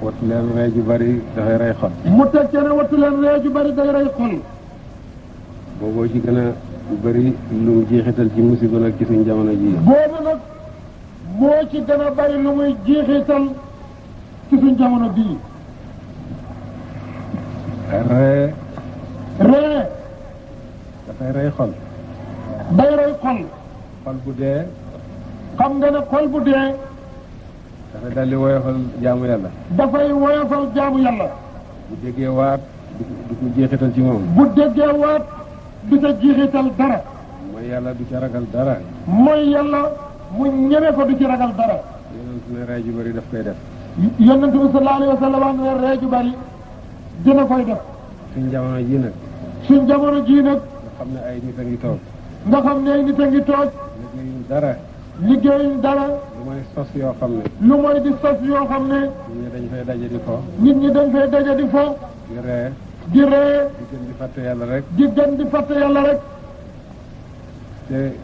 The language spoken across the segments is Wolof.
wattu leen ree ju bari dafay rey xol. mu teg ca ne wattu leen ree ju bari day rey xol. booboo ci gën a bari lu mu jeexital ci musiba nag ci suñ jamono ji. boobu nag moo ci gën a bari lu muy jeexital ci suñ jamono bii. ree dafay rey xol. day rey xol. xol bu dee. xam nga ne xol bu dee. dafay daldi woyofal jaamu yàlla. dafay woyofal jaamu yàlla. bu déggee waat du ko jeexital ci moom. bu déggee waat du ca jeexital dara. mooy yàlla du ca ragal dara. mooy yàlla mu ñeme ko du ci ragal dara. yonent ne ree ju bari daf koy def. yonent bi sallallahu alayhi wa sallam ne ree ju bari dina koy def. suñ jamono ji nag. suñ jamono ji nag. nga xam ne ay nit a ngi toog. nga xam ne ay nit a ngi toog. liggéeyuñ dara. liggéeyuñ dara. lu mooy sos yoo xam ne. lu mooy di sos yoo xam ne. nit ñi dañ fay daje di fo. nit ñi dañ fay daje di fo. di ree. di ree. di gën di fàtte yàlla rek. di gën di fàtte yàlla rek. te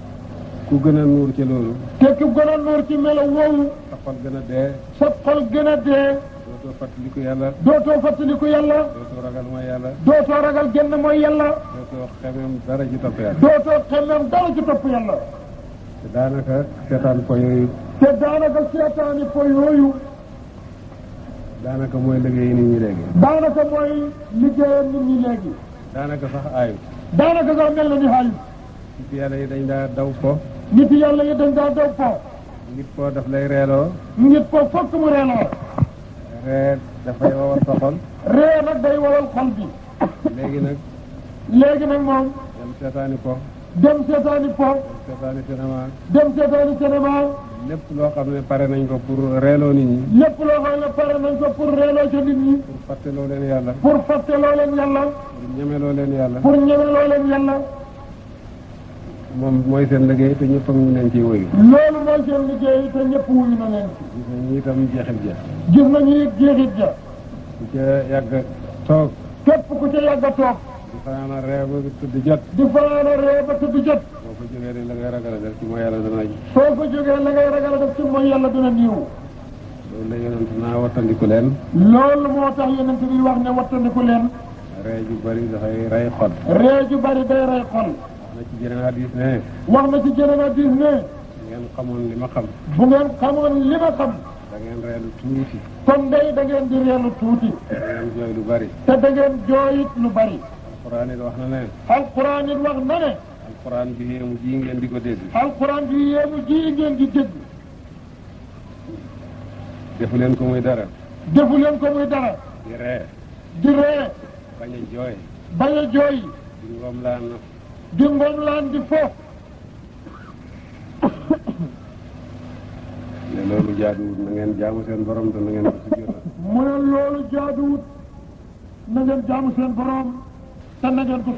ku gën a nuur ci loolu. te ku gën a nuur ci melo woowu. sa xol gën a dee. sa xol gën a dee. dootoo fàttaliku yàlla. dootoo fàttaliku yàlla. dootoo ragal mooy yàlla. dootoo ragal genn mooy yàlla. dootoo xemeem dara ci topp yàlla. dootoo xemmeem dara ci topp yàlla. te daanaka seetaan ko yooyu. te daanaka seetaani po yooyu. daanaka mooy liggéey nit ñi léegi. daanaka mooy liggéeyam nit ñi léegi. daanaka sax aayu. daanaka sax mel na ni xaalis. nit yàlla yi dañ daa daw fo. nit yàlla yi dañ daa daw po. nit foo daf lay reeloo. nit po fokk mu reeloo. ree dafay wawal sa xol. ree nag day wawal xol bi. léegi nag. léegi nag moom. dem seetaani ko. dem seetaani po. dem seetaani cinéma. dem seetaani cinéma. lépp loo xam ne pare nañ ko pour reeloo nit ñi. lépp loo xam ne pare nañ ko pour reeloo ca nit ñi. pour fàtteloo leen yàlla. pour fàtteloo leen yàlla. pour ñemeloo leen yàlla. pour ñemeloo leen yàlla. moom mooy seen liggéey te ñëpp a ngi leen ciy wuyu. loolu mooy seen liggéey te ñëpp wuyu na leen ci. gis nañu itam jeexit ja. gis nañu jeexit ja. ku ca yàgg toog. képp ku ca yàgg a toog. di fanaana ree ba tudd jot. di fanaana ree ba tudd jot. boo ko jógee ne la ngay ragal a def ci mooy yàlla dana ji. soo ko jógee la ngay ragal a def ci mooy yàlla dina niiw. loolu la yonent naa wattandiku leen. loolu moo tax yonent bi wax ne wattandiku leen. ree ju bari dafay rey xol. ree ju bari day rey xol. na ci jeneen hadis ne. wax na ci jeneen hadis ne. ngeen xamoon li ma xam. bu ngeen xamoon li ma xam. da ngeen reelu tuuti. kon day da ngeen di reelu tuuti. da ngeen jooy lu bari. te da ngeen jooyit lu bari. alquran it wax na ne. alquran it wax na ne. alquran bi yéemu ji ngeen di ko dégg. alquran bi yéemu ji ngeen di dégg. defu leen ko muy dara. defu leen ko muy dara. di ree. di ree. bañ a jooy. bañ a jooy. di ngoom laan. di ngoom laan di fo. ne loolu jaaduwut na ngeen jaamu seen borom te na ngeen ko sujjóotal. mu ne loolu jaaduwut na ngeen jaamu seen borom te na ngeen ko